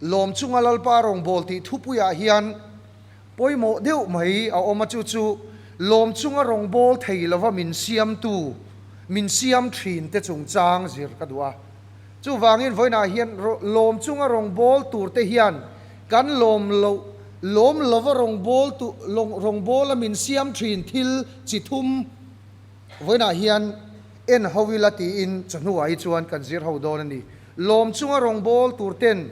Lawm chunga Lalpa rawngbâwl tih thupuiah hian pawimawh deuh mai a awm a, chu chu lawm chunga rawngbâwl thei lova min siamtu, min siam ṭhinte chungchâng zir ka duh a. Chuvangin vawiinah hian lawm chunga rawngbâwl turte hian kan lawm loh, lawm lova rawngbâwl tu, rawngbâwla min siam ṭhin thil chi thum vawiinah hian en ho ila tiin chawhnuah hi chuan kan zir ho dawn a ni. Lawm chunga rawngbâwl turten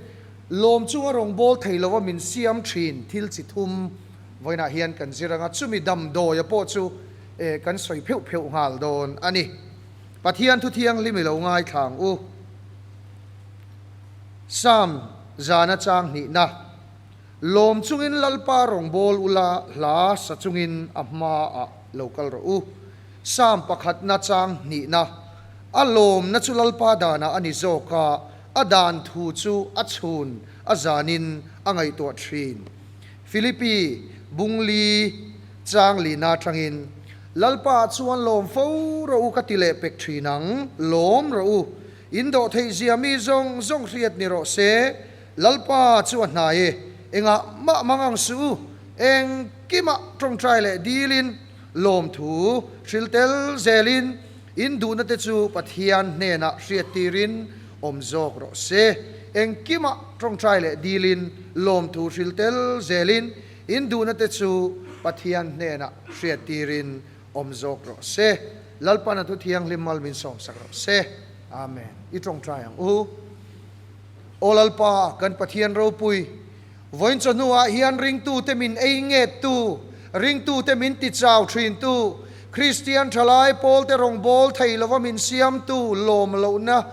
lawm chunga rawngbâwl thei lova min siam ṭhin thil chi thum vawiinah hian kan zir ang a, chumi damdawia pawh chu kan sawi pheuh pheuh nghal dawn a ni. Pathian thu thianghlim i lo ngaithla ang u. Psalm zana chang hnihna, Lawm chungin Lalpa rawngbâwl ula, hla sa chungin a hmaah lo kal rawh u. Psalm pakhatna chang hnihna, A lawmna chu Lalpa danah a ni zawk a, a dan thu chu a chhun a zanin a ngaihtuah thin. Philippi bungli chang lina atangin, Lalpa chuan lawm fo rawh u ka ti leh pek thin ang, lawm rawh u. In dawh theih zia mi zawng zawng hriat ni rawh se, Lalpa chu a hnai e, engah mah mang ang suh u, engkimah tawngtai leh dilin, lawmthu hril tel zelin, in duhna te chu Pathian hnenah hriat tirin awm zawk rawh se, engkimah tawngtai leh dilin, lawmthu hril tel zelin, in duhna te chu Pathian hnenah hriat tirin awm zawk rawh se. Lalpan a thu thianghlim mal min sawmsak rawh se. Amen. I tawngtai ang u. Aw Lalpa, kan Pathian ropui, vawiin chawhnuah hian ringtute min ei ngettu, ringtute min tichau thintu, Kristian thalai pawlte rawngbâwl thei lova min siamtu lawm lohna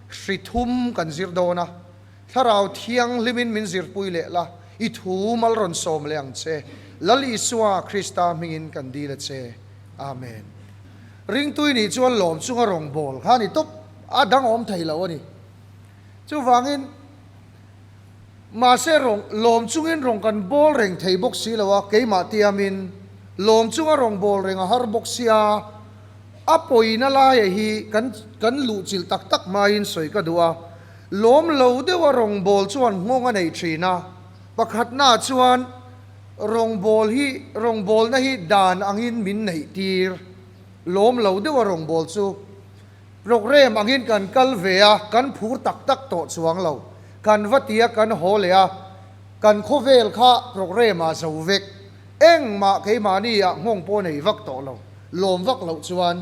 hri thum kan zir dawn a. Thlarau Thianghlimin min zirpui leh la, i thu mal rawn sawm leh ang che. Lal Isua Krista hmingin kan dil a che. Amen. Ringtui nih chuan lawm chunga rawngbâwl kha a ni tawp, a dang awm thei lo a ni. Chuvangin, mahse rawng lawm chungin rawng kan bawl reng thei bawk si lo a, keimah tiamin lawm chunga rawng bawl reng a har bawk sia, a pawina laia hi kan kan luhchilh tak tak hmain sawi ka duh a, lawm lo deuha rawng bawl chuan nghawng a nei thin a, pakhatnaah chuan rawng bawl hi rawng bawlna hi dan angin min neih tir, lawm lo deuha rawng bawl chu. Programme angin kan kal ve a, kan phur tak tak tawh chuang lo. Kan va tia kan haw leh a, kan khawvel kha programme ah zo vek. Engmah keimahni ah nghawng pawh nei vak tawh lo, lawm vak loh chuan.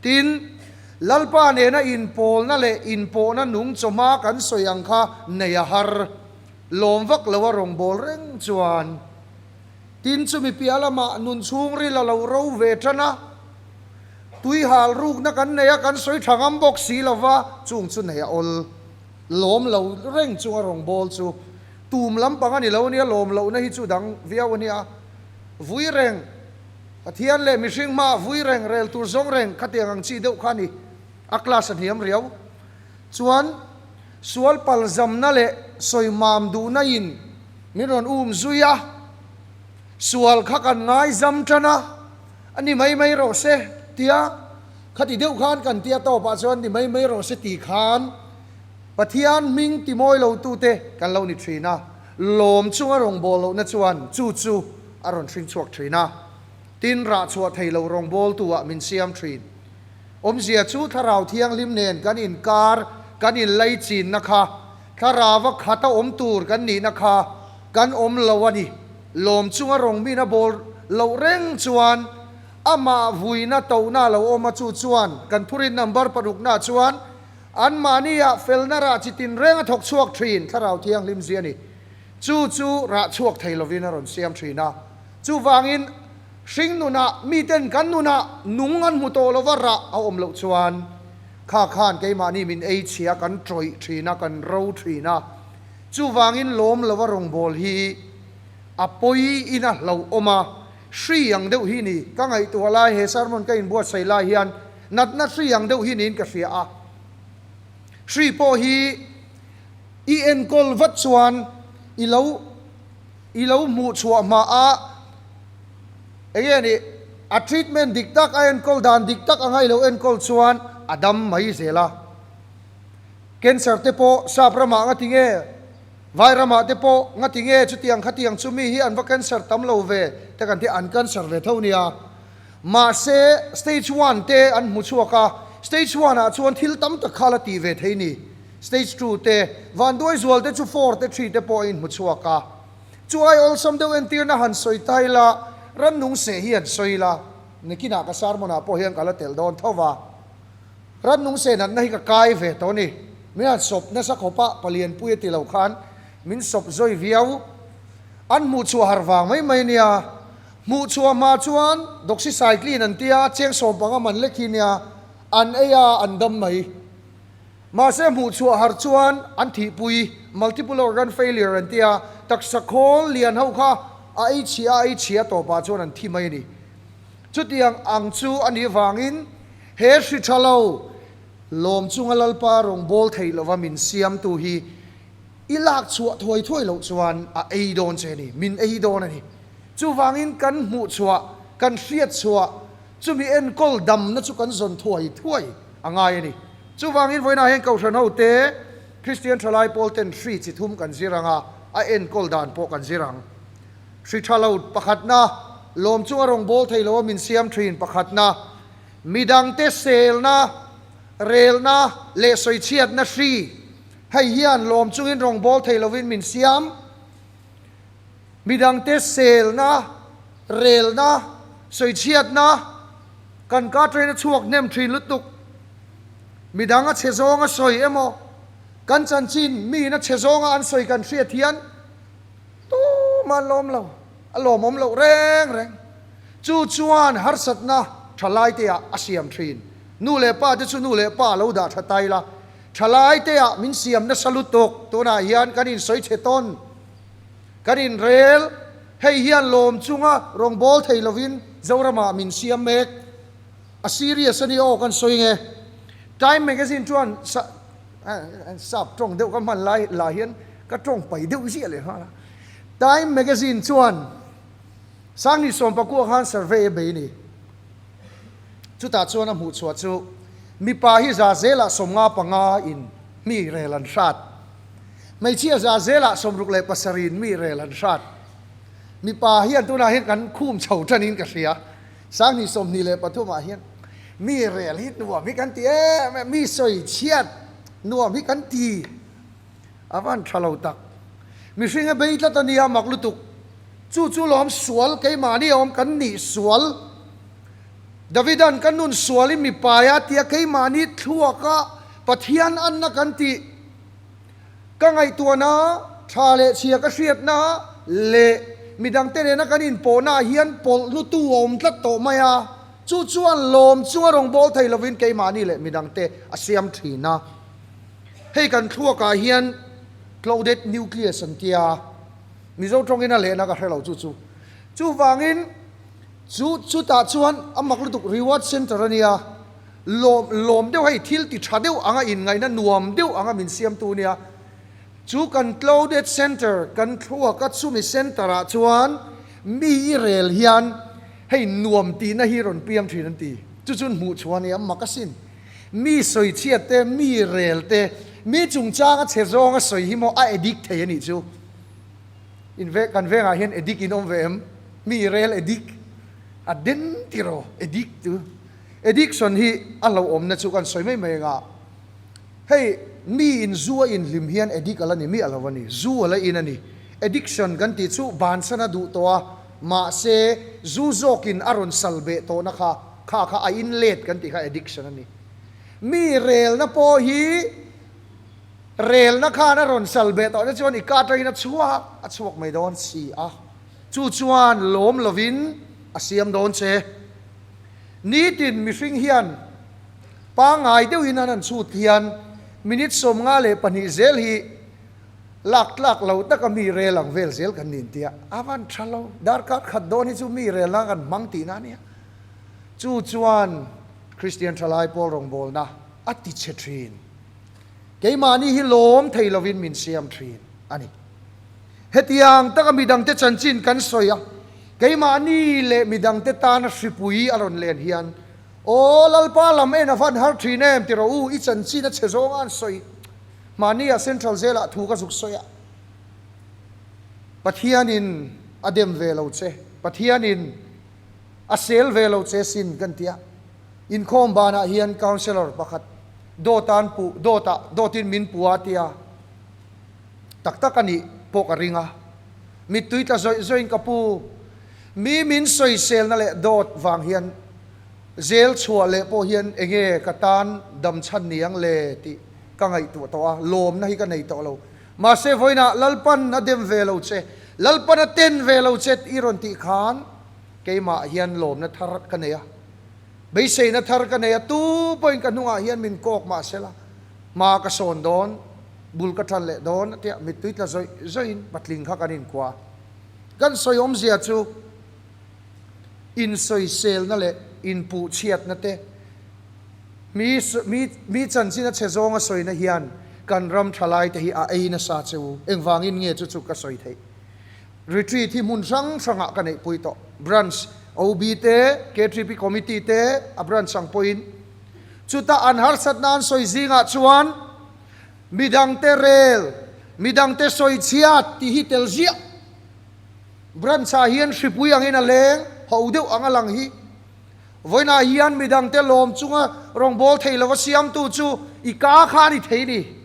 Tin, Lalpa nena inpawlna leh inpawhna nung chawhma kan sawi ang kha nei a har. Lawm vak lo a rawngbâwl reng chuan. Tin, chumi piah lamah nun chhungril a lo ro ve tan a. Tui hal rukna kan nei a, kan sawi tha ngam bawk si lo va, chung chu nei a awl lawm lo reng chung a rawngbâwl chu tum lampang a ni lo nia, lawm lohna hi chu dang viau a nia. Vui reng, Pathian leh mihring hmaah vui reng, rel tur zawng reng khatiang ang chi deuh kha a ni, a class a hniam riau. Chuan sual palzamna leh sawimam duhna in min rawn um zui a, sual kha kan ngaizam tan a, A ni mai mai rawh se tia khati deuh khan kan tia tawpah chuan ni mai mai rawh se tih khan Pathian hming ti mawi lo tute kan lo ni thin a, lawm chunga rawngbâwl lohna chuan chu chu a rawn hring chhuak thin a, tin rah chhuah thei lo rawngbâwltu-ah min siam thin. Awmzia chu Thlarau Thianghlim nen kan inkar kan inlaichinna kha Thlarauva khata awm tur kan nihna kha kan awm lo a ni. Lawm chunga rawng min a bawl loh reng chuan amah vuina tohna a lo awm a, chu chuan kan thurin number parukna chuan anmahniah felna rah chi tinreng a thawk chhuak thin Thlarau Thianghlim zia a ni. Chu chu rah chhuak thei lovin a rawn siam thin a. Chuvangin hring nunah miten kan nunah nung an hmu tawh lova rah a awm loh chuan kha khan keimahni min ei chhia kan tawih thin a, kan ro thin a. Chuvangin lawm lova rawngbâwl hi a pawi in a hlauhawm a, hri ang deuh hi ni. Ka ngaihtuah lai he sermon ka inbuatsaih lai hian natna hri ang deuh hi niin ka hria a. Hri pawh hi i enkawl vat chuan i lo i lo hmuh chhuah hma a enge ni a treatment dik tak a enkawl dan dik tak anga i lo enkawl chuan a dam mai zel a. Cancer te pawh sap ramah nga ti nge? Vairamah te pawh ngati nge chutiang khatiang chu mi hi an va cancer tam lo ve te kan ti an cancer ve tho nia. Mahse stage one te an hmu chhuak a, stage one ah chuan thil tam tak kha la tih ve thei ni. Stage two te, vanduai zual te chu four te three te pawh a inhmu chhuak a. Chu ai awlsam deuh entirna han sawi ta ila, rannung seh hi han sawi ila, nikinah ka sermon ah pawh hian ka la telh dawn tho va. Rannung seh natna hi ka kai ve tawh a ni. Min han sawp nasa khawp a, palianpui a ti lo khan min sawp zawi viau. An hmuh chhuah har vang mai mai a nia. Hmuh chhuah hma chuan doxycycline an tia, cheng sawmpanga man lek hi nia, an ei a, an dam mai. Mahse hmuh chhuah har chuan an thihpui, multiple organ failure an tia, taksa khawl lian ho kha a ei chhia a ei chhia tawpah chuan an thi mai a ni. Chutiang ang chu a nih vangin he hri tha lo lawm chunga Lalpa rawn bawl theih lova min siamtu hi i lak chhuah thuai thuai loh chuan a ei dawn che a ni, min ei dawn a ni. Chuvangin kan hmuh chhuah, kan hriat chhuah, chumi enkawl damna chu kan zawn thuai thuai a ngai a ni. Chuvangin vawiinah hian Kohhran hote Kristian Thalai Pawl ten hri chi thum kan zir ang a, a enkawl dan pawh kan zir ang. Hri tha lo pakhatna, lawm chunga rawn bawl thei lo a min siam thin pakhatna, midangte selna, relna leh sawichhiatna hri, hei hian lawm chungin rawn bawl thei lovin min siam. Midangte selna, relna, sawichhiatna, kan ka train a chhuak hnem thin lutuk. Midang a chhe zawnga sawi emaw, kan chanchin miin a chhe zawnga an sawi kan hriat hian tumah an lawm lo, a lawmawm loh reng reng. Chu chuan harsatna thalai te ah a siam thin. Nu leh pa te chu nu leh pa lo dah tha tai la, thalai te ah min siam nasa lutuk. Tunah hian kan insawi chhe tawn. Kan inrel, hei hian lawm chunga rawngbâwl thei lovin Zoramah min siam mek. A serious a ni aw kan sawi nge. Time magazine chuan sa sap tawng deuh ka hman lai lah hian ka tawng pai deuh ziah leh nghal a. Time magazine chuan Sangni Sawmpakua khan survey a bei a ni. Chutah chuan a hmuh chhuah chu mipa hi za zelah 55 in mi rel an hrat. Hmeichhia za zelah 67 in mi rel an hrat. Mipa hian tunah hian kan khum chho tanin ka hria. 2023 ah hian mi rel hi nuam hi kan ti em em, mi sawi chhiat nuam hi kan ti. A van tha lo tak. Mihring a bei tlat a nia mak lutuk. Chu chu lawm sual keimahni awm kan nih sual. Davidan ka nun sual i mipaia tia keimahni thluaka Pathian anna kan tih. Ka ngaihtuahna, tha leh chhia ka hriatna leh midangte nena kan inpawhnaah hian pawlh hlutu a awm tlat tawh mai a, chu chuan lawm chunga rawn bawl thei lovin keimahni leh midangte a siam thin a. Hei kan thluakah hian clouded nucleus an tia, Mizo tawngin a lehna ka hre lo chu chu. Chuvangin chu chutah chuan a mak lutuk reward center a nia. Lawm lawm deuh hei thil ti tha deuh anga inngaihna nuam deuh anga min siamtu nia. Chu kan Clouded Centre kan thluak a chumi centre ah chuan mi i rel hian hei nuam tihna hi rawn piang thin an ti. Chu chuan hmuh chhuah a nia mak asin. Mi sawi chhiat te, mi rel te, mi chungchang a chhe zawng a sawi hi maw a addict thei a nih chu. In ve kan vengah hian addict in awm ve em? Mi rel addict a den tiraw addict chu. Addiction hi a hlauhawmna chu kan sawi mai mai anga, hei mi in zu a inhlim hian addict a la ni miah lo a ni, zu a la in a ni. Addiction kan tih chu bansan a duh tawh a, mahse zu zawkin a rawn sal beh tawhna kha, kha kha a in let kan tih kha addiction a ni. Mi relna pawh hi relna khan a rawn sal beh tawhna chuan i ka atangin a chhuak a chhuak mai dawn si a, chu chuan lawm lovin a siam dawn che. Nitin mihring hian pangngai deuhin an han chhut hian minute 52 zel hi lak tlak lo taka mi rel ang vel zel kan nin tia a van tha lo. Darkar khat dawn hi chu mi relna kan hmang tihna a nia. Chu chuan Kristian thalai pawl rawngbawlna a ti chhe thin. Keimahni hi lawm thei lovin min siam thin a ni. Hetiang taka midangte chanchin kan sawi a, keimahni leh midangte tana hripui a rawn len hian, Aw Lalpa lam en a van har thin em ti rawh u, i chanchin a chhe zawnga an sawi. Mahnia Central Jail-ah thu ka zuk sawi a. Pathianin a dem ve lo che, Pathianin a sel ve lo che sin kan ti a. Inkhawm banah hian councellor pakhat dawtan puh, dawtah, dawtin min puh a tia tak tak a nih pawh ka ring a. Mittui tla zawih zawihin ka pu, mi min sawiselna leh dawt vang hian zel chhuah leh pawh hian enge ka tan dam chhan ni ang le tih ka ngaihtuah tawh a, lawmna hi ka nei tawh lo. Mahse vawiinah Lalpan a dem ve lo che, Lalpan a ten ve lo che i rawn tih khan keimah hian lawmna thar ka nei a, beiseina thar ka nei a, tu pawhin ka hnungah hian min kawk mah sela, hma ka sawn dawn, bul ka tan leh dawn a tia mittui tla zawih zawihin patling kha kan inkuah a. Kan sawi awmzia chu insawiselna leh inpuhchhiatna te, Mi mi mi chanchin a chhe zawnga sawina hian kan ram thalai te hi a ei nasa che u. Engvangin nge chu chu ka sawi theih? Retreat hi hmun hrang hrangah ka neihpui tawh. Branch OB te, KTP Committee te, a branch ang pawhin. Chuta an harsatna an sawi zingah chuan midangte rel, midangte sawi chhiat tih hi tel ziah. Branch-ah hian hripui angin a leng, ho deuh ang a lang hi. Vawiinah hian midangte lawm chunga rawngbâwl thei lova siamtu chu i kâ kha a ni thei ni.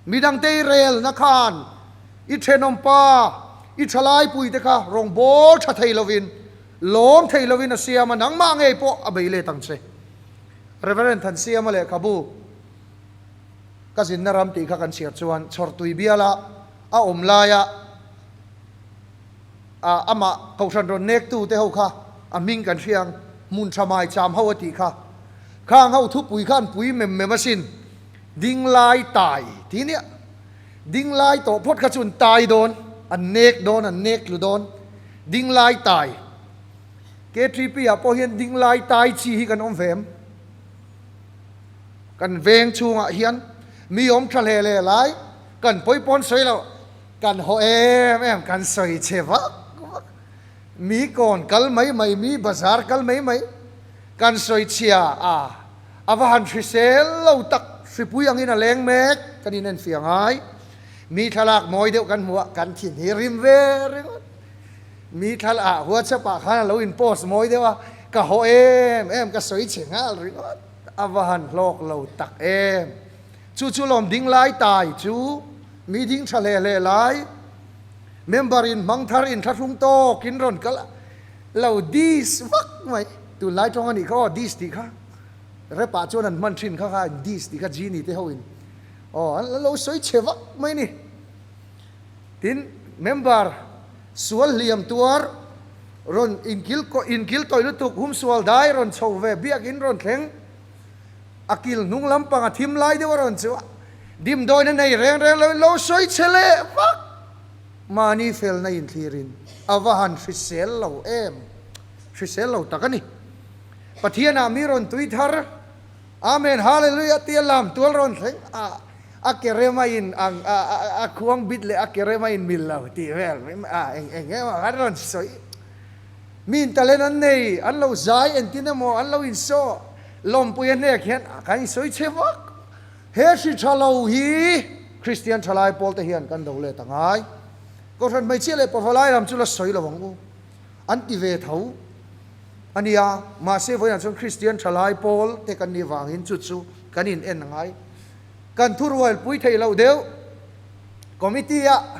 Midangte i relna khan i ṭhenawmpa, i ṭhalaipuite kha rawngbâwl ṭha thei lovin, lawm thei lovin a siam a, nangmah ngei pawh a bei let ang che. Reverend Thansiama lehkhabu Ka zinna ram tih kha kan chhiar chuan Chhawrtui biala a awm laia, A amah kohhran rawn nektu te ho kha a hming kan hria ang, hmun tha mai cham ho a tih kha. Khang ho thupui kha an pui mem mem asin, ding lai tai ti nia. Ding lai tawh phawt kha chu an tai dawn, an nek dawn, an nek tlu dawn. Ding lai tai. KTP ah pawh hian ding lai tai chi hi kan awm ve em? Kan veng chhungah hian mi awm tha hle hle lai, kan pawi pawn sawi lo. Kan haw em em, kan sawi che vak vak. Mi kawn kal mai mai, mi bazar kal mai mai kan sawi chhia a, a va han hrisel lo tak, hripui angin a leng mek kan inenfiah ngai. Mi thlalak mawi deuh kan hmuh a, kan thin hi rim ve ringawt. Mi thlalak ah WhatsApp ah khan a lo in post mawi deuh a, ka haw em em, ka sawi chhe nghal ringawt, a va han hlawk lo tak em. Chu chu lawm ding lai tai chu mi ding tha hle hle lai member in hmang thar in thlahrung tawk in rawn kal a lo dis vak mai tunlai tawng a nih kha aw dis tih kha rep ah chuan an hman thin kha kha dis tih kha genie te ho in aw an lo sawi chhe vak mai ni tin member sual hliam tuar rawn inkil inkil tawih lutuk humsual dai rawn chho ve biak in rawn thleng A kil hnung lampang a thim lai deuh a rawn chu a, dimdawiin a nei reng reng loin lo sawi che leh vak. Mahni felna inthlirin a va han hrisel lo em? Hrisel lo tak a ni. Pathianah mi rawn tui thar, Amen Hallelujah tia lam tual rawn thleng a, a ke rema in ang a, a khuang bit leh a ke rema in mil lo tih vel a eng eng emaw an rawn sawi. Mi in talent an nei, an lo zai entin emaw an lo insaw. Lawmpui a hnek hian kan insawi chhe vak. He hri tha lo hi Kristian thalai pawl te hian kan do let a ngai. Kohhran hmeichhia leh pavalai lam chu la sawi lo ang u. An ti ve tho a nia. Mahse vawiinah chuan Kristian thalai pawl te kan nih vangin chu chu kan in en a ngai. Kan thurualpui theih loh deuh committee ah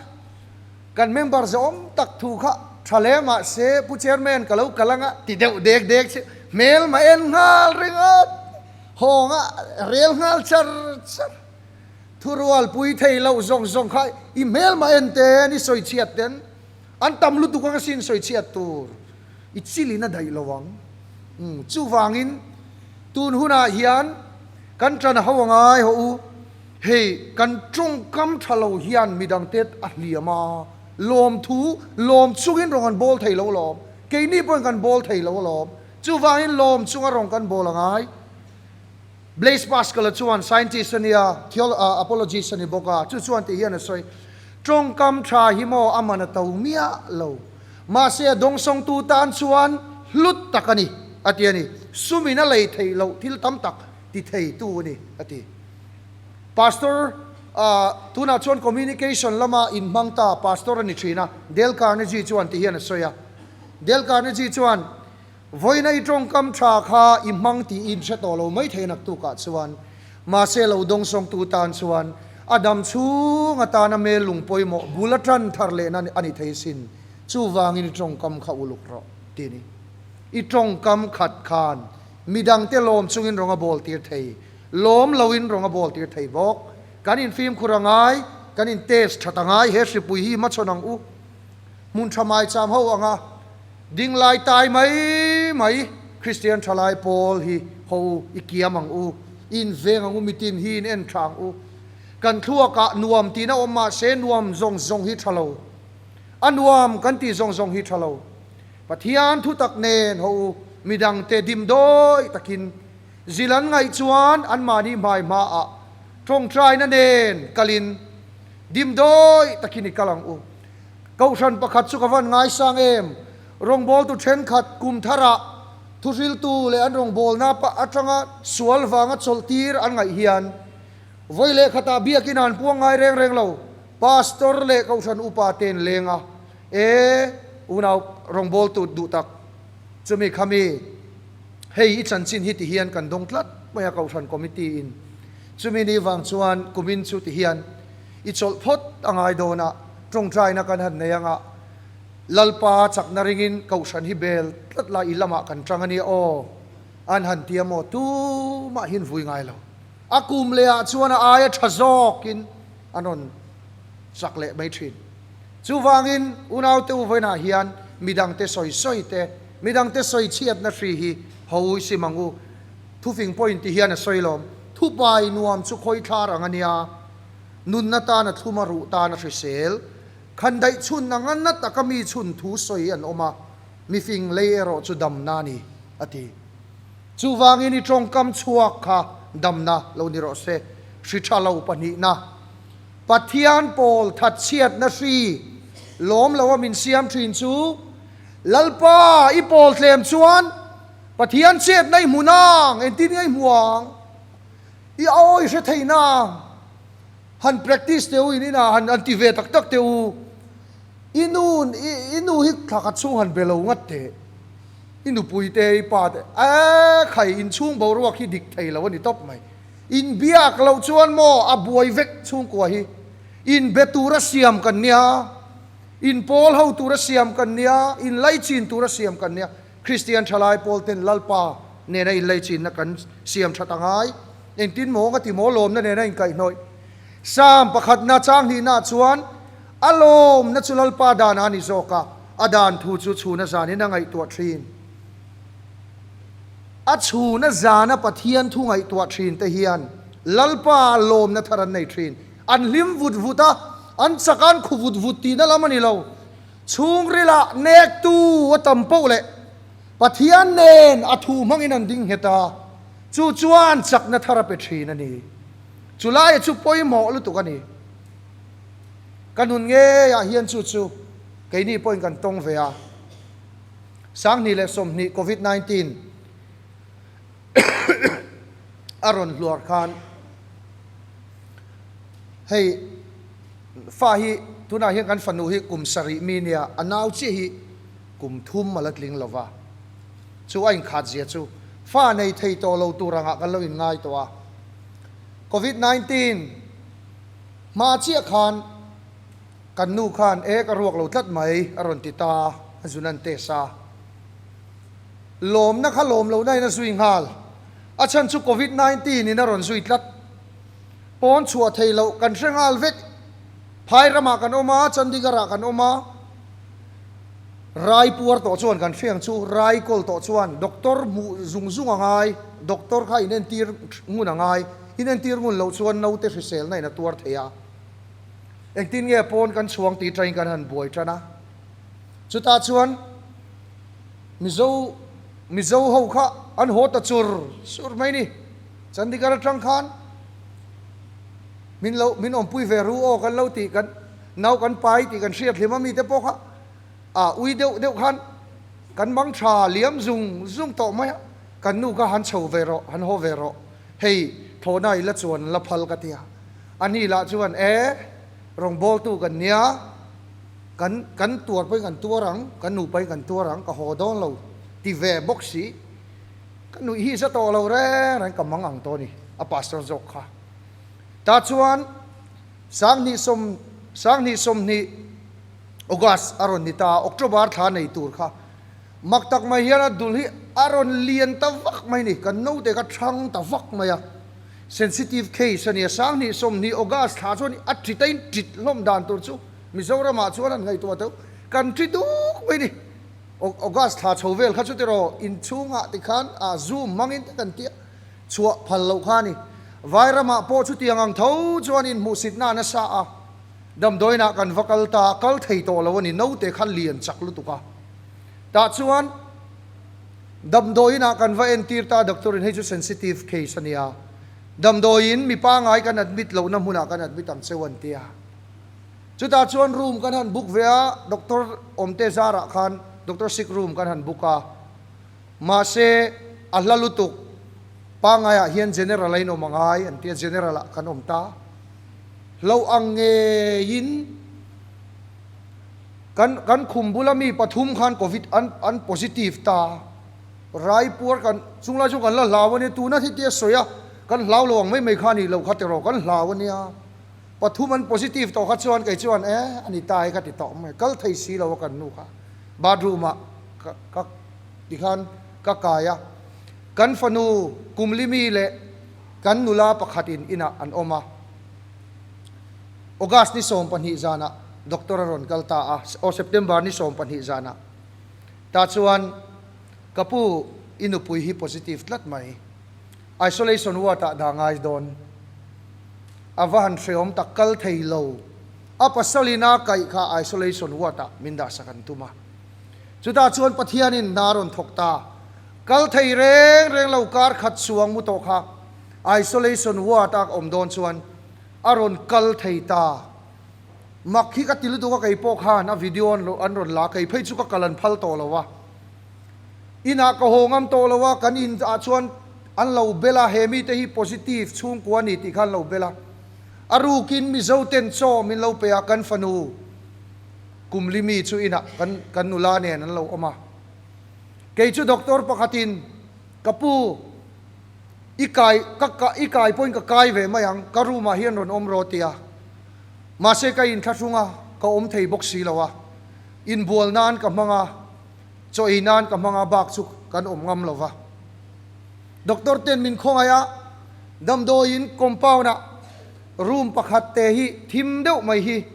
Kan member zawm tak thu kha tha hle mahse Pu Chairman ka lo kal anga ti deuh dek dek che hmel mah en nghal ringawt hawnga rel nghal char char thurual pui thei loh zawng zawng kha i hmel mah en ten i sawi chhiat ten an tam lutuk anga sin sawi chhiat tur i chilin a daih lo ang chuvangin tun hunah hian kan tan ho angai haw u. Hei kan tawngkam tha lo hian midangte a hliam a, lawmthu lawm chungin rawng an bawl thei lo alawm, keini pawhin kan bawl thei lo alawm, chuvangin lawm chunga rawng kan bawl a ngai. Blaise Pascal-a chuan scientist a nia, apologist a ni bawk a, chu chuan tih hian a sawi, Tawngkam tha hi maw a man a to miah lo, mahse a dawngsawngtu tan chuan hlut tak a ni, a ti a ni. Sumin a lei theih loh thil tam tak ti theitu a ni, a ti. Pastor. Tunah chuan communication lama inhmang ta pastor a ni thin a, Dale Carnegie chuan ti hian a sawi a. Dale Carnegie chuan, Vawiina i tawngkam tha kha i hmang tiin hre tawh lo mai thei naktukah chuan, mahse lo dawngsawngtu tan chuan a dam chhung atana mel lung pawimawh bul a tan thar lehna a ni thei sin, chuvangin i tawngkam kha uluk rawh, ti a ni. I tawngkam khat khan midangte lawm chungin rawng a bawl tir thei. Lawm loin rawng a bawl tir thei bawk. Kan infimkhur a ngai, kan in test that a ngai, he hripui hi hmachhawn ang u. Hmun tha maicham ho anga ding lai tai mai mai Kristian thalai pawl hi ho u, i kiam ang u, i inveng ang u, mitin hi in en tha ang u. Kan thluakah nuam tihna awm mah se nuam zawng zawng hi tha lo. A nuam kan tih zawng zawng hi tha lo. Pathian thutak nen ho u, midangte dimdawi takin Zil an ngaih chuan anmahni hmai hmaah tawngtaina nen kalin dimdawi takin i kal ang u. Kohhran pakhat chu ka van ngaisang em? Rawngbawltu thenkhat kum tharah thuhriltu leh an rawngbawlna atanga sual vanga chawlhtir an ngaih hian vawi leh khatah biakin an puang ngai reng reng lo. Pastor leh kohhran upa te'n leng a, E unau rawngbawltu duh tak, chumi khami Hei i chanchin hi ti hian kan dawng tlat mai a Kohhran Committee in. Chumi ni vang chuan kumin chu ti hian i chawlh phawt a ngai dawn a, tawngtaina kan han nei anga Lalpa chakna ringin Kohhran hi bel tlat la i lamah kan tang a nia aw an han ti a maw tumah hin vui ngai lo. A kum leh ah chuan a aia tha zawkin an rawn chak leh mai thin. Chuvangin unaute u vawiinah hian midangte sawi sawi te, midangte sawi chhiatna hri hi ho i sim ang u. Thufing pawhin ti hian a sawi lawm, Thupai nuam chu khawi thlar ang a nia, nunna tan a thlum a ruh tan a hrisel. Khandaih chhun anga na taka mi chhun thu sawi an awm a, mifing lei erawh chu damna a ni, a ti. Chuvangin i tawngkam chhuak kha damna lo ni rawh se, hri tha lo pahnihna. Pathian pawl thatchhiatna hri lawm lo a min siam thin chu Lalpa i pawl tlem chuan Pathian chetna i hmu nang, engtin nge i hmu ang? I aw i hre thei nang. Han practice teh u in inah han han ti ve tak tak teh u. I nu i nu hi thla khat chhung han be lo ngat teh. I nupui te i pa te e khai inchhung boruak hi dik thei lo a ni tawp mai. Inbiak loh chuan maw a buai vek chhungkua hi. Inbe tura siam kan nia, inpawl ho tura siam kan nia, inlaichin tura siam kan nia. Kristian thalai pawl ten Lalpa nena inlaichinna kan siam that a ngai. Engtin maw nga ti maw lawmna nena inkaihhnawih. Psalm pakhatna chang hnihnaah chuan a lawmna chu Lalpa danah a ni zawk a, a dan thu chu chhuna zanin a ngaihtuah thin. A chhuna zana Pathian thu ngaihtuah thin te hian Lalpa lawmna thar an nei thin. An hlim vut vut a, an chak a, an khu vut vut tihna lam a ni lo. Chhungrilah nektu a tam poh leh Pathian nen a thu hmangin an ding nghet a, chu chuan chakna thar a pe thin a ni. Chu laia chu pawimawh lutuk a ni. Ka nun ngeiah hian chu chu keini pawhin kan tawng ve a. 2020 Covid 19 a rawn hluar khan hei fa hi tunah hian kan fanu hi kum sarih mi nia a nau chiah hi kum thum a la tling lo va, chu a inkhat zia chu fa nei thei tawh lo tur angah kan lo inngai tawh a. Covid 19 hma chiah khan Kan nu khan e ka ruak lo tlat mai a rawn ti ta a zun an test a. Lawmna kha lawm lohna in a zui nghal. A chhan chu Covid 19 in a rawn zui tlat. Pawn chhuah thei loh kan hre nghal vek. Phai ramah kan awm a, Chandigarh ah kan awm a. Rai puar tawh chuan kan hriang chu rai kawl tawh chuan doctor hmuh zung zung a ngai, doctor kha inentir ngun a ngai. Inentir ngun loh chuan naute hriselna in a tuar thei a. Engtin nge pawn kan chhuang tih ṭain kan han buai ṭan a. Chutah chuan Mizo Mizo ho kha an haw ta chur chur mai ni. Chandigarh aṭang khan min lo min awmpui ve ru aw kan lo tih kan nau kan pai tih kan hriat hlim a mite pawh kha a ui deuh deuh khan kan mang ṭha liam zung zung tawh mai a. Kan nu kha han chho ve rawh, han haw ve rawh. Hei thlawhna i la chuan la phal ka ti a. Ani lah chuan, E, rawngbawltu kan nia, kan kan tuar pawhin kan tuar ang, kan nupain kan tuar ang, ka haw dawn lo, ti ve bawk si. Ka nuih hi za tawh lo reng reng ka mang ang tawh a ni, a pastor zawk kha. Tah chuan 2010 2020 August a rawn ni ta, October thla nei tur kha mak tak mai hian a dul hi a rawn lian ta vak mai a ni, kan naute kha thang ta vak mai a, sensitive case a ni a, 2020 August thla chuan a ṭit a in ṭit hlawm dan tur chu Mizoramah chuan an ngaihtuah teuh, kan ṭi duk mai a ni. August thla chho vel kha chu tiraw inchhungah tikhan ah zoom hmangin te kan tia chhuah phal loh kha a ni. Vairamah pawh chutiang ang tho chuan inhmuhsitna a nasa a, damdawiinah kan va kal ta, kal thei tawh lo a ni, naute kha lian chak lutuk a. Tah chuan damdawiinah kan va entir ta, doctor in hei chu sensitive case a nia, damdawiin mi pangai kan admit lohna hmunah kan admit ang cheu an tia. Chutah chuan room kan han book ve a, doctor awmte zarah khan doctor sick room kan han book a. Mahse, a hla lutuk, pangaiah hian general a inawm a ngai an tia, general ah kan awm ta. Hloh ang ngeiin kan kan khum bula mi pathum khan covid an an positive ta. Rai puar kan chunglai chu kan la hlau a nia, tuna hi tia sawi a, kan hlau lo ang mai mai kha a nih loh kha tiraw, kan hlau a nia. Pathum an positive tawh kha chuan kei chuan e a ni ta hi ka ti tawh mai, kal thei si lo a kan nu kha bathroom ah ka ka ti khan ka kai a, kan fanu Kumlimi leh kan nula pakhat in inah an awm a, August ni 12 zanah doctor a rawn kal ta a, aw September ni 12 zanah tah chuan ka pu i nupui hi positive tlat mai, isolation ward ah dah ngai dawn. A va han hreawm tak kal thei lo. A pasalin a kaih kha isolation ward ah min dah sak an tum a. Chutah chuan Pathianin hna a rawn thawk ta. Kal thei reng reng lo kar khat chuang mu tawh kha isolation ward a awm dawn chuan a rawn kal thei ta. Mak hi ka ti lutuk a kei pawh khan a video an rawn la kei phei chu ka kal an phal tawh lo a. Inah ka haw ngam tawh lo a, kan in ah chuan an lo bel a, he mite hi positive chhungkua a ni tih kha an lo bel a. A rukin Mizo ten chaw min lo pe a, kan fanu Kumlimi chu inah kan kan nula nen an lo awm a. Kei chu doctor pakhatin ka pu i kai ka ka i kai pawhin ka kai ve mai ang, ka room ah hian rawn awm rawh tia. Mahse ka inthlahrung a, ka awm thei bawk si lo a, inbual nan ka hmang a. Chaw ei nan ka hmang a bak chu kan awm ngam lo va. Doctor ten min khawngaih a, damdawiin compound ah room pakhat te hi thim deuh mai hi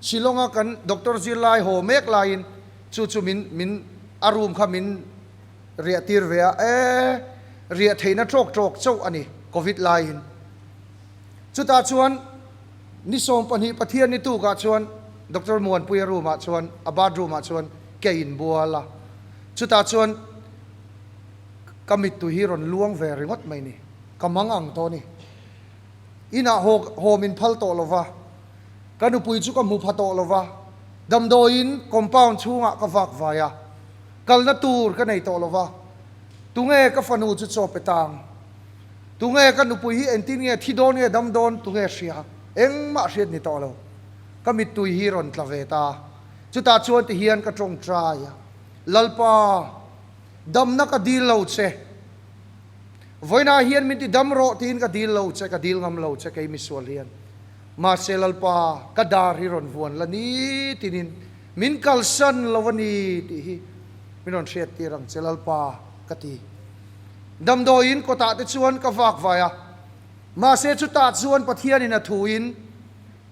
Shillong a kan doctor zirlai haw mek laiin chu chu min min a room kha min riah tir ve a, e riah theihna tawk tawk chauh a ni covid laiin. Chutah chuan ni 12 Pathian ni tukah chuan Doctor Muanpuia room ah chuan a bathroom ah chuan Ke inbual a, chutah chuan ka mittui hi rawn luang ve ringawt mai ni, ka mang ang tawh ni. Inah haw haw min phal tawh lo va, ka nupui chu ka hmu pha tawh lo va, damdawiin compound chhungah ka vak vai a, kalna tur ka nei tawh lo va, tunge ka fanu chu chaw pe tang, tunge ka nupui hi engtin nge thi dawn nge dam dawn tunge hria, engmah hriat ni tawh lo, ka mittui hi rawn tla ve ta. Chutah chuan ti hian ka tawngtai a, Lalpa, damna ka dil lo che. Vawiinah hian min ti dam rawh tiin ka dil lo che, ka dil ngam lo che kei misual hian. Mahse Lalpa, ka dar hi rawn vuan la nitinin min kalsan lo a ni tih hi min rawn hriattir ang che Lalpa, ka ti. Damdawiin kawtah te chuan ka vak vai a, mahse chutah chuan Pathianin a thuin,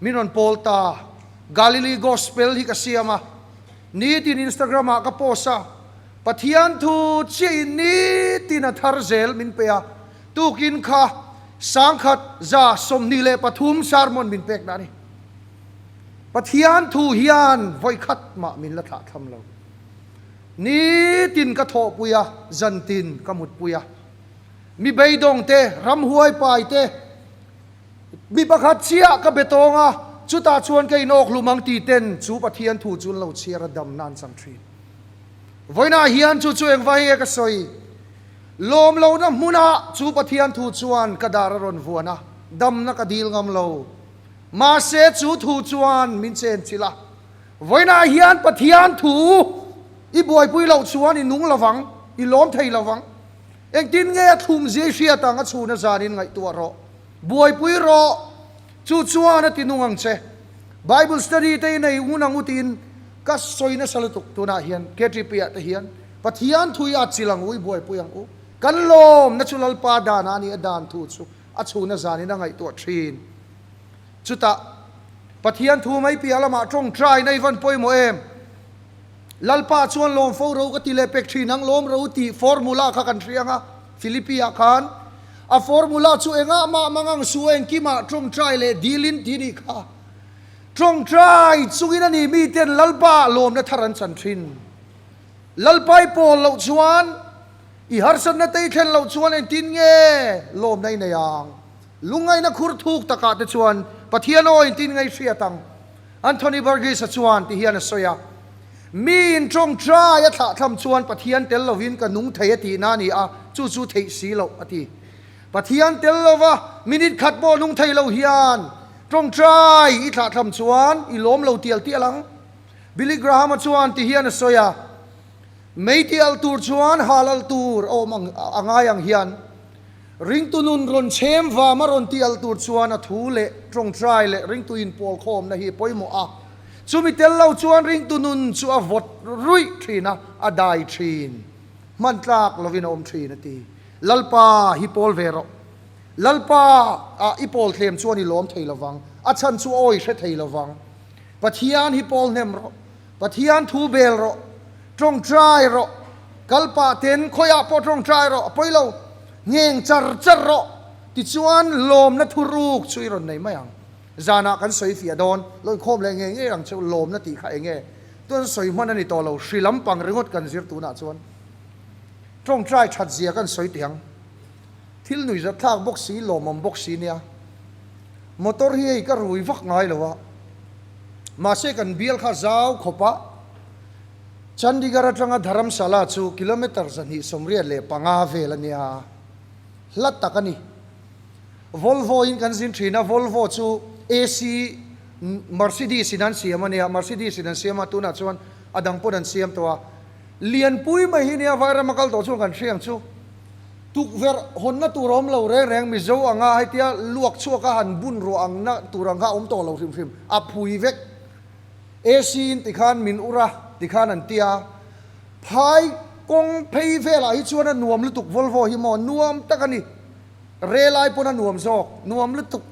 Min rawn pawl ta. Galilee Gospel hi ka siam a, nitin Instagram ah ka post a, Pathian thu chiahin nitin a thar zel min pe a, tukin kha 1123 sermon min pek dah a ni. Pathian thu hian vawikhat mah min la thlah tham lo. Nitin ka thawhpui a, zantin ka mutpui a. Mi beidawng te, ramhuai pai te, Mi pakhat chiah ka be tawng a, chutah chuan ka inawk hlum ang ti ten chu Pathian thu chu an lo chhiar a dam nan chang thin. Vawiinah hian chu chu engvai nge ka sawi? Lawm lohna hmunah chu Pathian thu chuan ka dar a rawn vuan a, damna ka dil ngam lo. Mahse chu thu chuan min chen chilh a, vawiinah hian Pathian thu i buaipui loh chuan i nung lovang, i lawm thei lovang. Engtin nge a thlum zia i hriat ang a chhun a zanin ngaihtuah rawh. Buaipui rawh! Chu chuan a ti nung ang che. Bible study te i nei ngun ang u tiin ka sawi nasa lutuk tunah hian KTP ah te hian Pathian thu i at chilh ang u, i buaipui ang u. Kan lawmna chu Lalpa dan a ni a dan thu chu a chhun a zanin a ngaihtuah thin. Chutah Pathian thu mai piah lamah tawngtaina i van pawimawh em? Lalpa chuan lawm fo ro ka ti leh pek thin ang, lawm ro tih formula kha kan hria ang a, Philippi ah khan a formula chu engah mah mangang su engkimah tawngtai leh dilin ti nih kha. Tawngtai chungin a ni miten Lalpa lawmna thar an chan thin. Lalpa i pawl loh chuan, i harsatna te i thlen loh chuan engtin nge lawmna i nei ang? Lungngaihna khur thuk takah te chuan Pathian aw engtin nge i hriat ang? Anthony Burgess-a chuan ti hian a sawi a, Miin tawngtai a thlahthlam chuan Pathian tel lovin ka nung thei a tihna a ni a, chu chu theih si loh, a ti. Pathian tel lova minute khat pawh nung thei lo hian tawngtai i thlahthlam chuan i lawm lo tial tial ang. Billy Graham-a chuan ti hian a sawi a, Mei ti alh tur chuan hal alh tur a awm ang a ngai ang hian ringtu nun rawn chhem vam a rawn ti alh tur chuan a thu leh tawngtai leh ringtu inpawl khawmna hi pawimawh a, chumi tel lo chuan ringtu nun chu a vawt ruih thin a, a dai thin. Hman tlak lovin a awm thin a ti. Lalpa hi pawl ve rawh. Lalpa ah i pawl thlem chuan i lawm thei lovang, a chhan chu awi hre thei lovang. Pathian hi pawl hnem rawh, Pathian thu bel rawh, tawngtai rawh, kal pah ten khawiah pawh tawngtai rawh, a pawi lo, ngheng char char rawh, tichuan lawmna thuruk chu i rawn nei mai ang. Zanah kan sawi fiah dawn, lo inkhawm leh ngei ngei ang cheu, lawmna tih kha eng nge? Tuan sawi hman a ni tawh lo, hri lampang ringawt kan zir tunah chuan tawngtai that zia kan sawi teh ang. Thil nuihzat thlak bawk si, lawmawm bawk si nia. Motor hi hei ka rui vak ngai lo a, mahse kan bial kha zau khawp a, Chandigarh atanga Dharamsala chu kilometre 285 vel a nia, hla tak a ni. Volvo in kan zin thin a, Volvo chu AC Mercedes in an siam a nia, Mercedes in an siam a, tunah chuan a dang pawn an siam tawh a, lianpui mai hi nia Vairama kal tawh chuan kan hria ang chu. Tukverh hawnna tur a awm lo reng reng, Mizo anga hetia luak chhuak a han bun ruah ang na tur ang kha a awm tawh lo hrim hrim, a phui vek. AC in tikhan min ur a, tikhan an ti a. Phai kawng phei velah hi chuan a nuam lutuk Volvo hi maw, nuam tak a ni. Rel ai pawn a nuam zawk, nuam lutuk.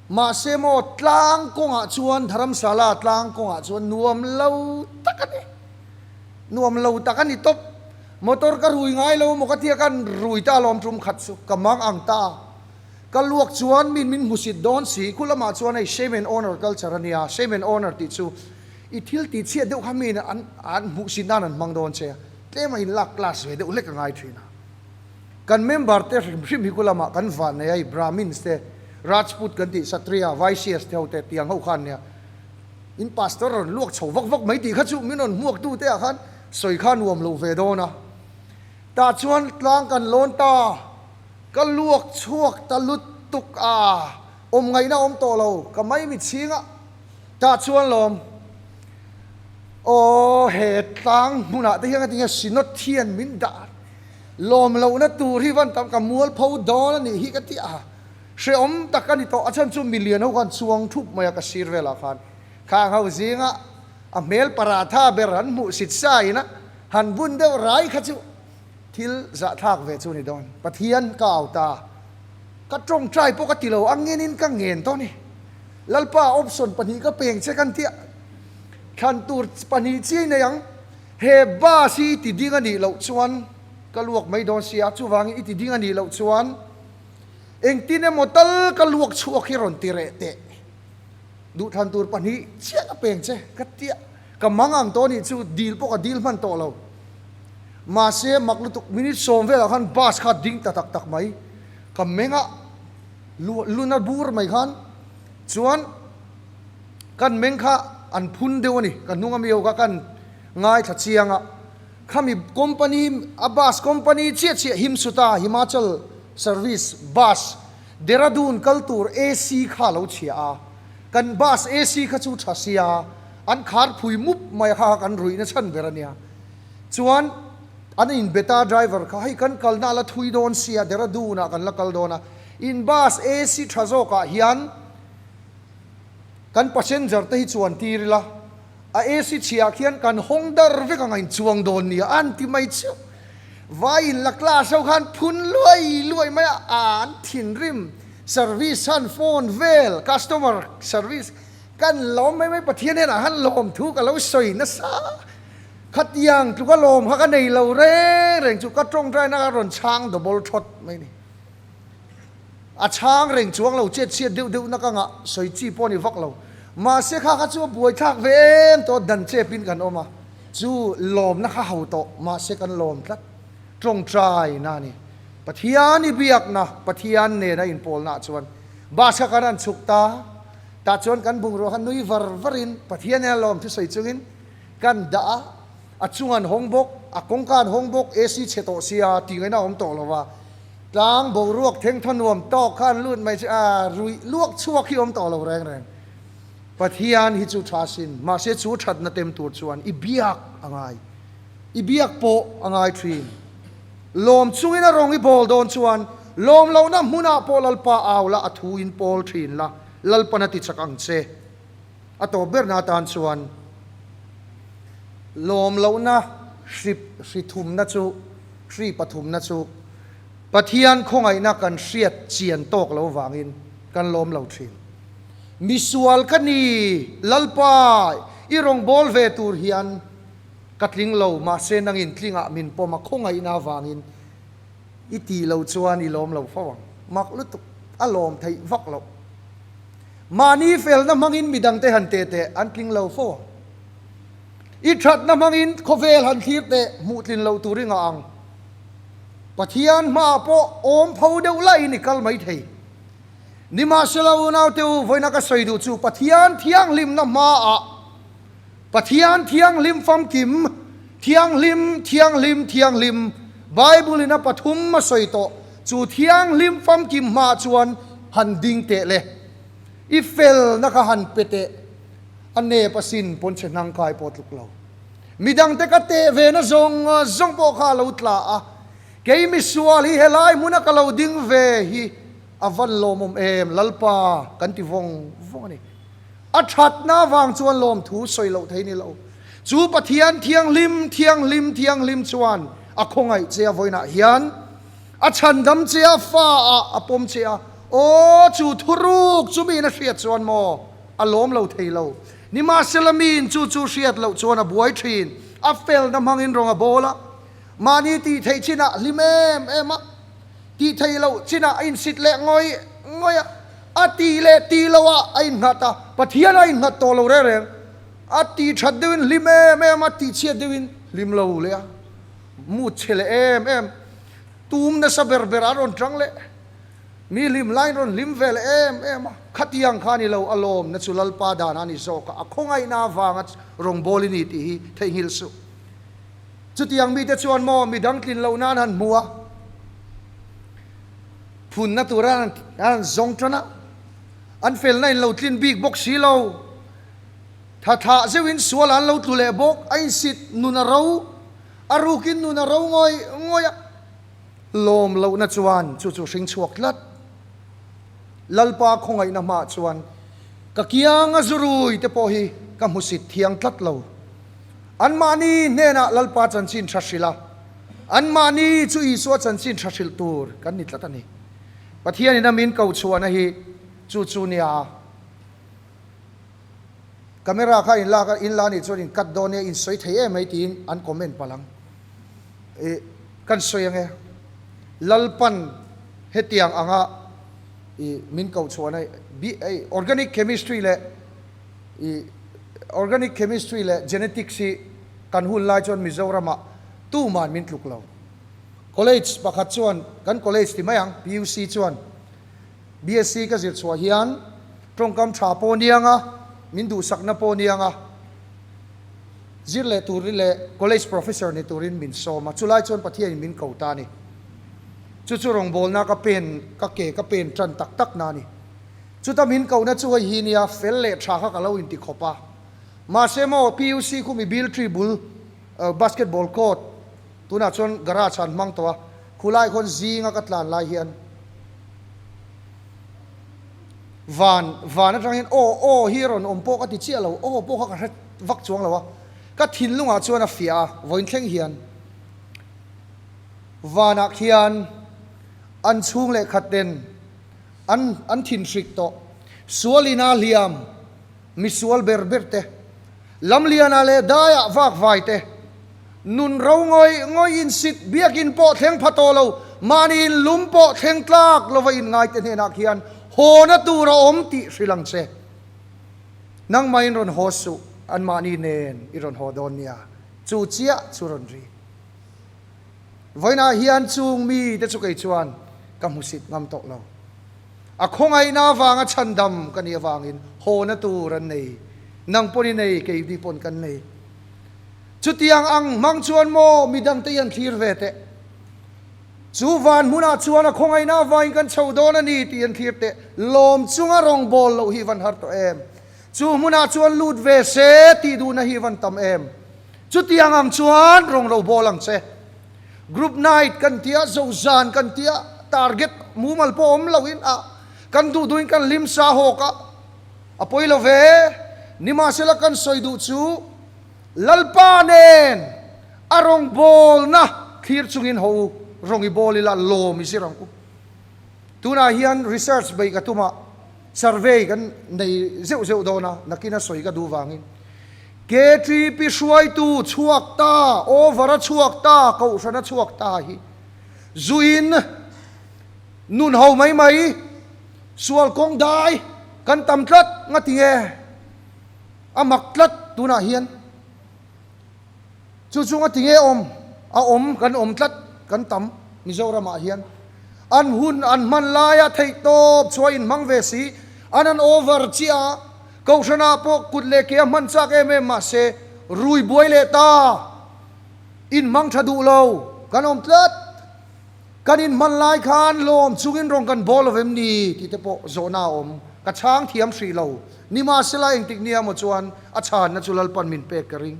Mahse maw tlang kawngah chuan Dharamsala tlang kawngah chuan nuam lo tak a ni. Nuam lo tak a ni tawp. Motor ka rui ngai lo maw ka tia kan rui ta alawm tum khat chu ka mang ang ta. Ka luak chuan min min hmusit dawn si, khu lamah chuan hei shame and honour culture a nia, shame and honour tih chu i thil tih chhiat deuh kha miin an an hmuhsit nan an hmang dawn che a, tlem a inlak class ve deuh hlek a ngai thin a. Kan member te hrim hrim hi khu lamah kan van nei a, hei Brahmins te, Rajput kan tih Kshatriya, Vaishyas te ho te tiang ho khan nia. In pastor rawn luak chho vak vak mai tih kha chu min rawn hmuak tu te ah khan sawi kha nuam lo ve dawn a. Tah chuan tlang kan lawn ta, ka luak chhuak ta lut tuk a, awm ngaihna awm tawh lo, ka mai mi chhing a. Tah chuan lawm, aw he tlang hmunah te hian ka ti nge Synod thian min dah lawm lohna tur hi van tam ka mualpho dawn a nih hi ka ti a. Hrehawm tak a ni tawh, a chhan chu milian ho khan chuang thup mai a ka sir velah khan khang ho zinga a hmel paratha ber han hmuh sit sa in a han bun deuh rai kha chu thil zahthlak ve chu a ni dawn. Pathian ka au ta, ka tawngtai pawh ka ti lo, a ngenin ka ngen tawh a ni. Lalpa option pahnih ka peng che kan tia, thlan tur pahnih chiai nei ang, he bus hi i ti ding a nih loh chuan ka luak mai dawn sia, chuvangin i ti ding a nih loh chuan Engtin emaw tal ka luak chhuak hi rawn ti reh teh. Duhthlan tur pahnih chiah ka peng che ka tia ka mang ang tawh anih chu dil pawh ka dil hman tawh lo. Mahse mak lutuk minute sawm velah khan bus kha ding ta tak tak mai. Ka meng a luna bur mai khan chuan kan meng kha an phun deuh a ni. Ka hnung ami ho kha kan ngaithla chiang a. Khami company a bus company chiah chiah Himsuta Himachal Service bus. Dehradun kal tur AC kha a lo chhia a, kan bus AC kha chu tha sia, an khar phui mup mai a kha kha kan ruihna chhan ber a nia. Chuan an inbe ta driver kha, hei kan kalna a la thui dawn sia, Dehradun ah kan la kal dawn a, in bus AC tha zawkah hian kan passenger te hi chuan tir ila, A AC chhiah khian kan hawng dar vek ang a inchuang dawn nia an ti mai chiah. Vai in la class ho khan phun luai luai mai a, an thinrim service han phone vel customer service kan lawm mai mai Pathian hian a han lawm thu ka lo sawi nasa. Khatiang tluka lawm kha ka nei lo reng reng chu ka tawngtai na ka rawn chhang double thawt mai ni. A chhang reng chuang lo, chet chhiat deuh deuh na ka ngah sawi chi pawh a ni vak lo. Mahse kha kha chu a buai thlak ve em tawh, dan chep in kan awm a, chu lawmna kha ho tawh, mahse kan lawm tlat. Tawngtai na a ni. Pathian i biakna, Pathian nena inpawlna ah chuan bus kha kan han chhuk ta, tah chuan kan bungrua kha nui var var in Pathian nena lawm thusawi chungin kan dah a, a chung an hawng bawk, a kawngka an hawng bawk, AC chhe tawh sia tih ngaihna a awm tawh lo va. Tlang boruak thengthaw nuam tawk kha an lut mai chu a ruih luak chhuak hi awm tawh lo reng reng. Pathian hi chu tha sin, mahse chu thatna tem tur chuan i biak a ngai. I biak pawh a ngai thin. Lawm chungin a rawng i bawl dawn chuan lawm lohna hmunah pawh Lalpa au la a thu in pawl thin la, Lalpan a ti chak ang che. A tawp berna atan chuan lawm lohna hri hri thumna chu hri pathumna chu Pathian khawngaihna kan hriat chian tawk lo vangin kan lawm lo thin. Misual ka ni, Lalpa, i rawngbâwl ve tur hian ka tling lo, mahse nangin tlingah min pawm a, khawngaihna avangin i tih lo chuan i lawm lo fo ang. Mak lutuk, a lawm theih vak loh. Mahni felna hmangin midangte han teh teh an tling lo fo ang. I thatna hmangin khawvel han thlir teh hmuh tlin loh tur i ngah ang. Pathian hmaah pawh awm pho deuh laiin i kal mai thei. Nimahsela unaute u, vawiina ka sawi duh chu Pathian thianghlimna hmaah Pathian thianghlim famkim, thianghlim, thianghlim, thianghlim, Bible in a pathum a sawi tawh, chu thianghlim famkim hmaah chuan han ding teh le. I felna kha han pe teh. A nep asin pawn chhe hnang kai pawh tluk lo. Midangte ka teh ve na zawng zawng pawh kha a lo tla a, kei misual hi helai hmuna ka lo ding ve hi a van lawmawm em Lalpa kan ti vawng vawng a ni. A thatna vang chuan lawmthu sawi loh thei ni lo. Chu Pathian thianghlim, thianghlim, thianghlim chuan a khawngaih che a vawiinah hian a chhandam che a, fa ah a pawm che a, aw chu thuruk chu miin a hriat chuan maw a lawm lo thei lo. Nimahsela miin chu chu hriat loh chuan a buai thin, a felna hmangin rawng a bawl a, mahni tih theih chinah hlim em em a, tih theih loh chinah a insit leh ngawih ngawih a, a tih leh tih loh ah a innghat a, Pathian a innghat tawh lo reng reng, a tih that deuhin hlim em em a, tih chhiat deuhin hlim lo leh a, mut chhe leh em em, tum nasa ber ber a rawn tang leh. Mi hlim laiin rawn hlim ve leh em em a, khatiang kha a ni lo, a lawmna chu Lalpa dan a ni zawk a, a khawngaihna avanga rawngbâwl i ni tih hi theihnghilh suh. Chutiang mite chuan maw midang tlin loh nan han hmu a, phunna tur an han zawng tan a, an felna in lo tlin bik bawk si lo, tha thlah zeuhin sual an lo tlu leh bawk, a insit nun a ro, a rukin nun a ro ngawih ngawih a. Lawm lohna chuan chu chu hring chhuak tlat. Lalpa khawngaihna hmaah chuan ka kianga zurui te pawh hi ka hmusit thiang tlat lo. Anmahni hnenah Lalpa chanchin tha hrilh a, anmahni chu Isua chanchin tha hrilh tur kan ni tlat a ni. Pathianin a min ko chhuahna hi chu chu nia. Camera kha in lak a, in la nih chuan in cut dawn nia, in sawi thei em mai tiin an comment palh ang. Ih, kan sawi ang e. Lalpan hetiang anga ih min koh chhuahna hi, bi, organic chemistry leh ih organic chemistry leh genetics hi kan hun lai chuan Mizoramah tuman min tluk lo. College pakhat chuan, kan college ti mai ang, PUC chuan BSc ka zir chhuah hian tawngkam tha pawh niang a, min duhsakna pawh niang a, zir leh turin leh college professor ni turin min sawm a, chulai chuan Pathianin min ko ta a ni. Chu chu rawngbawlna ka pen, ka ke ka pen tan tak tak na a ni. Chuta min kohna chu hei hi nia, fel leh tha kha ka lo inti khawp a. Mahse maw PUC khu mi bil tree bul basketball court tunah chuan garage ah an hmang tawh a, khulai khawn zinga ka tlan lai hian van van atang hian aw aw hi a rawn awm pawh ka ti chiah lo, aw pawh kha ka hre vak chuang lo a, ka thinlungah chuan a fiah a, vawiin thleng hian vanah khian an chhung leh khat ten an an thinhrik tawh, sualin a hliam. Misual ber ber te, Lamliana leh Daiah vak vai te, nun ro ngawih ngawih in sit biakin pawh thleng pha tawh lo, mahni in lum pawh thleng tlak lova in ngai te hnenah khian hawna tur a awm tih hrilh ang che. Nangmahin rawn haw suh, anmahni nen i rawn haw dawn nia, chu chiah chu rawn ri. Vawiinah hian chung mite chu kei chuan ka hmusit ngam tawh lo. A khawngaihna avanga chhandam ka nih avangin hawna tur an nei. Nang pawn i nei, keini pawn kan nei. Chutiang ang hmang chuan maw midangte hi an thlir ve teh. Chu van hmunah chuan a khawngaihna avangin kan chho dawn a ni tih an thlir teh. Lawm chunga rawngbâwl loh hi van har tawh em? Chu hmunah chuan lut ve se tih duhna hi van tam em? Chutiang ang chuan rawng ro bawl ang che. Group night kan tia, zozan kan tia, target mumal pawh awm loin a kan duh duhin kan hlim sa hawk a, a pawi lo ve. Nimahsela kan sawi duh chu Lalpa nen a rawngbawlna thlir chungin ho u, rawng i bawl ila lawm i zir ang u. Tunah hian research beih ka tum a, survey kan nei zeuh zeuh dawn a, nakin a sawi ka duh vangin. KTP hruaitu chhuak ta, over a chhuak ta, kohhran a chhuak ta hi zuin nun ho mai mai, sual kawng dai kan tam tlat nga ti nge? A mak tlat tunah hian. Chu chu nga ti nge awm? A awm, kan awm tlat, kan tam Mizoramah hian. An hun an hman laia theihtawp chhuah inhmang ve si, an han over chiah a, Kohhranah pawh kut leh ke a hman chak em em mahse rui buai leh ta inhmang tha duh lo kan awm tlat. Kan inhman lai khan lawm chungin rawn kan bawl lo em ni tih te pawh zawhna a awm. Ka chhang thiam hrih lo. Nimahsela engtik nia maw chuan a chhanna chu Lalpan min pek ka ring.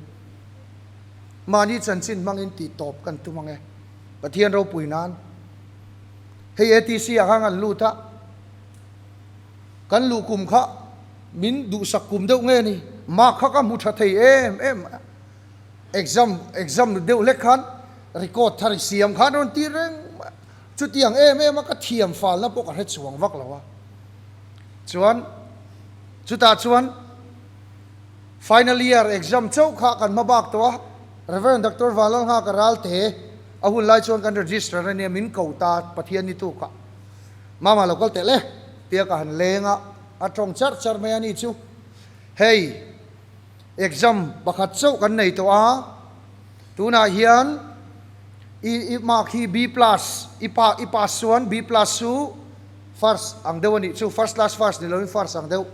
Mahni chanchin hmangin tih tawp kan tum ang e. Pathian ropui nan. Hei ATC ah khan kan lut a. Kan luh kum kha min duhsak kum deuh nge ni? Mark kha ka hmu tha thei em em a. Exam exam deuh hlek khan record thar i siam khan rawn tir reng mai a. Chutiang em em a ka thiam falna pawh ka hre chuang vak lo a. Chuan chutah chuan final year exam chauh kha kan hma bak tawh a. Rev. Doctor Vanlalnghaka Ralte a hun lai chuan kan register a nia min ko ta Pathian ni tukah. Mama lo kal teh le tia ka han leng a, a tawng charh charh mai a ni chu. Hei, exam pakhat chauh kan nei tawh a, tunah hian i i mark hi B plus, i pa i pass chuan B plus chu first ang deuh a nih chu, first class first ni loin first ang deuh.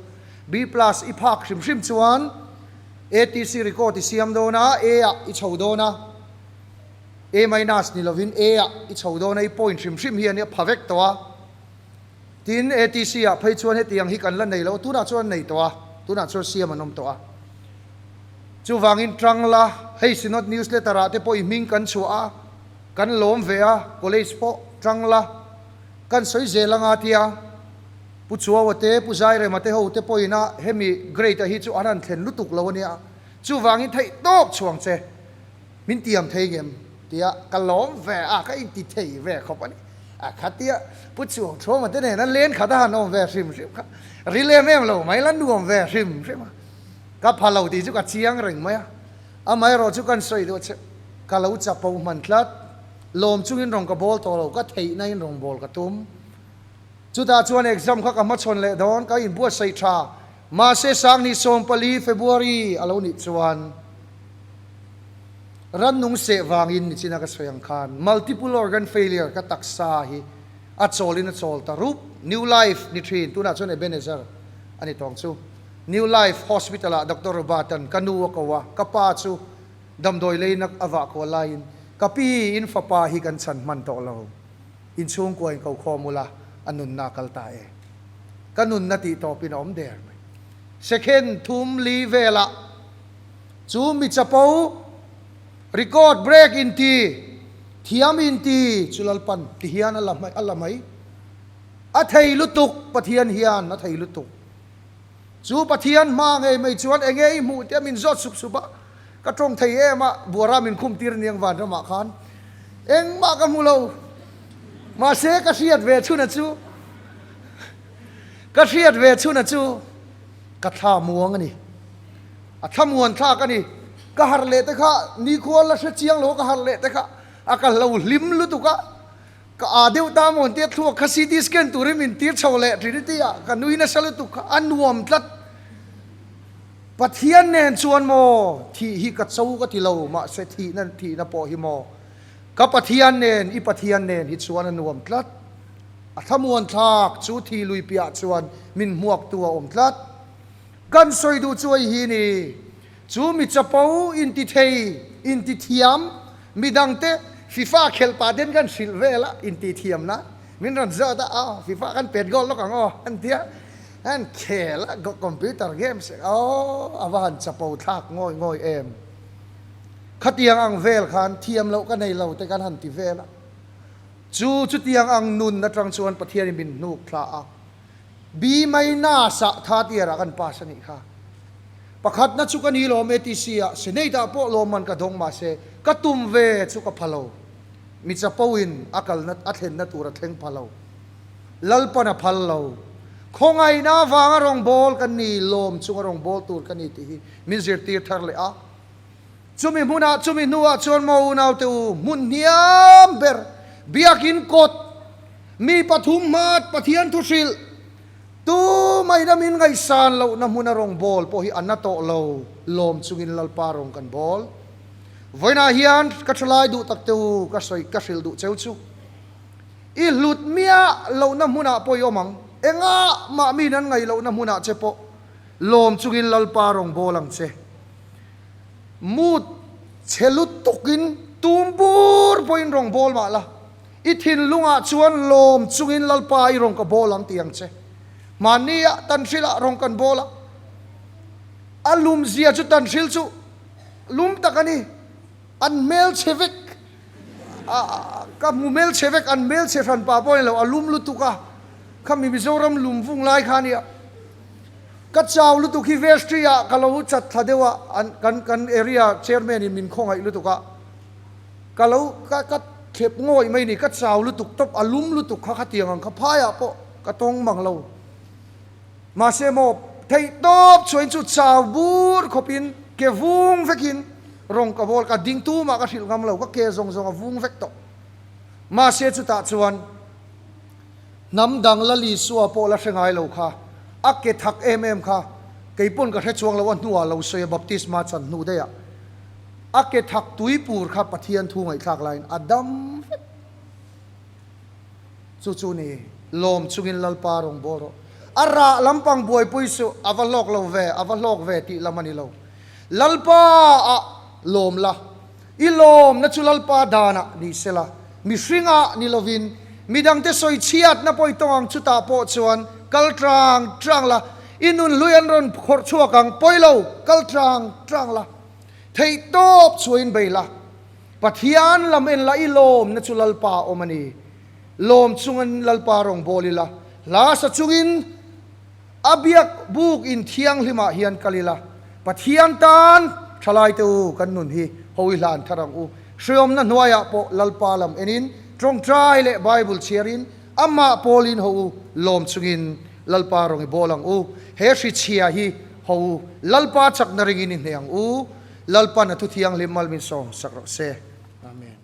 B plus i phak hrim hrim chuan ATC record i siam dawn a, A ah i chho dawn a. A minus ni lovin A ah i chho dawn a, i point hrim hrim hi a nia pha vek tawh a. Tin, ATC ah phei chuan hetiang hi kan la nei lo a, tunah chuan an nei tawh a, tunah chuan siam an awm tawh a. Chuvangin tang la, hei Synod Newsletter ah te pawh i hming kan chhuah a, kan lawm ve a, college pawh tang la, kan sawi zel anga tia Pu Chuaua te, Pu Zairema te ho te pawhin a hemi grade ah hi chu an han thlen lutuk lo a nia, chuvangin theih tawp chhuang che. Min tiam thei ngem? Tia ka lawm ve a, ka inti thei ve khawp a ni. A khatia Pu Chuang Thuama te nena len khat a han awm ve hrim hrim kha ril em em lo mai la nuam ve hrim hrim a. Ka pha lo tih chu ka chiang reng mai a. Amaherawh chu kan sawi duh che, ka lo chapo hman tlat. Lawm chungin rawn ka bawl tawh lo, ka theihna in rawn bawl ka tum. Chutah chuan exam kha ka hmachhawn leh dawn, ka inbuatsaih tha. Mahse Sangni 14 February a lo nih chuan rannung seh vangin nichina ka sawi ang khan multiple organ failure ka taksa hi a chawlin a chawl ta rup. New Life ni thin, tunah chuan Ebenezer a ni tawng chu. New Life Hospital ah Doctor Robert-a'n ka nu a ko a, ka pa chu damdawi leinak a vah kual laiin ka pi in fapa hi kan chhan hman tawh lo. Inchhungkua in ko khawm ula, a nunna a kal ta e. Ka nunna tih tawpin a awm der mai. Second thum li velah chu mi chapo record break inti, thiam inti chu Lalpan ti hian a la a la mai. A thei lutuk Pathian hian a thei lutuk. Chu Pathian hma ngei mai chuan enge i hmuh tia min zawt sup sup a, ka tawng thei em a, buara min khum tir aniang vanramah khan engmah ka hmu lo. Mahse ka hriat ve chhuna chu ka hriat ve chhuna chu ka thla muang a ni. A thla muan thlak a ni. Ka harh leh te kha nikhua la hre chiang lo ka harh leh te kha a ka hlo hlim lutuk a. Ka aa deuh ta mawn tia thluak kha CT scan turin min tir chho leh Trinity ah ka nui nasa lutuk kha a nuam tlat. Pathian nen chuan maw thih hi ka cho ka ti lo mahse thihna thihna pawh hi maw ka Pathian nen i Pathian nen hi chuan a nuam tlat. A thlamuan thlak chu thi lui piah chuan min hmuak tu a awm tlat. Kan sawi duh chu hei hi ni. Chu mi chapo intithei, intithiam, midangte FIFA khelh pah ten kan hrilh vel a, intihthiamna min rawn zawt a, aw FIFA kan pet goal lawk ang aw an tia, an khel a computer games aw a va han chapo thlak ngawi ngawi em. Khatiang ang vel khan thiam loh ka nei lo te kan han ti vel a, chu chutiang ang nun atang chuan Pathianin min hnuk thla a. B minus ah third year ah kan pass a nih kha. Pakhatna chu ka ni lawm ATC ah Senate ah pawh lawmman ka dawng mahse ka tum ve chu ka pha lo. Mi chapo in a kalna a thlenna tur a thleng pha lo. Lalpan a phal lo. Khawngaihna avanga rawngbâwl kan ni, lawm chunga rawngbâwl tur ka ni tih hi min zirtir thar leh a. Chumi hmunah chumi hnuah chuan maw unaute u, hmun hniam ber Biakin kawt Mi pathum hmat Pathian thu hrilh tu mai na min ngaihsan lohna hmuna rawngbâwl pawh hi a na tawh lo, lawm chungin Lalpa rawng kan bâwl. Vawiinah hian ka ṭhalai duh tak te u, ka sawi ka hrilh duh cheu chu. I hlut miah lohna hmunah pawh i awm ang, engah mah min an ngaih lohna hmunah che pawh lawm chungin Lalpa rawngbâwl ang che. Mut chhe lutukin tum bur pawhin rawngbâwl mah la. I thinlungah chuan lawm chungin Lalpa i rawn ka bawl ang ti ang che. Hmannia Tanhrilah rawn kan bawl a, a lumzia chu Tanhril chu lum tak a ni. An hmelchhe vek, ka hmu hmelchhe vek, an hmelchhe hran pah pawh a ni lo, a lum lutuk a, khami Mizoram lum vung lai kha a nia. Ka chau lutuk hi vestry ah ka lo chat thla deuh a, an kan kan area chairman in min khawngaih lutuk a. Ka lo ka ka thlep ngawih mai ni, ka chau lutuk tawp, a lum lutuk kha khatiang ang kha phaiah pawh ka tawng mang lo. Mahse maw theih tawp chuain chu chau bur khawpin ke vung vekin rawng ka bawl, ka ding tumah ka hrilh ngam lo, ka ke zawng zawng a vung vek tawh. Mahse chutah chuan hnam dang la Lisua pawh la hre ngai lo kha, a ke thak em em kha keipawn ka hre chuang lo, a hnuah lo sawi a baptisma chan hnu daih ah. A ke thak tuipur kha Pathian thu ngaihthlak laiin a dam vek. Chu chu ni, lawm chungin Lalpa rawn bawl rawh. A rah lampang buaipui suh, a va hlawk lo ve, a va hlawk ve tih lam a ni lo. Lalpa ah lawm la, i lawmna chu Lalpa danah ni sela, mihringah ni lovin, midangte sawi chhiatna pawh i tawng ang chutah pawh chuan kal tang tang la, i nunhlui an rawn khawrh chhuak ang, pawi lo, kal tang tang la. Theih tawp chhuahin bei la, Pathian lam en la i lawmna chu Lalpa a awm a ni. Lawm chungin Lalpa rawn bawl ila, hla sa chungin a biak buk in thianghlimah hian kal ila, Pathian tan thalaite u kan nun hi hawi hlan thar ang u. Hreawmna hnuaiah pawh Lalpa lam enin tawngtai leh Bible chhiarin amah pawlin ho u lawm chungin Lalpa rawn i bawl ang u. He hrichhia hi Ho u, Lalpa chakna ringin i hneh ang u, Lalpan a thu thianghlim mal min sawm sak rawh se. Amen.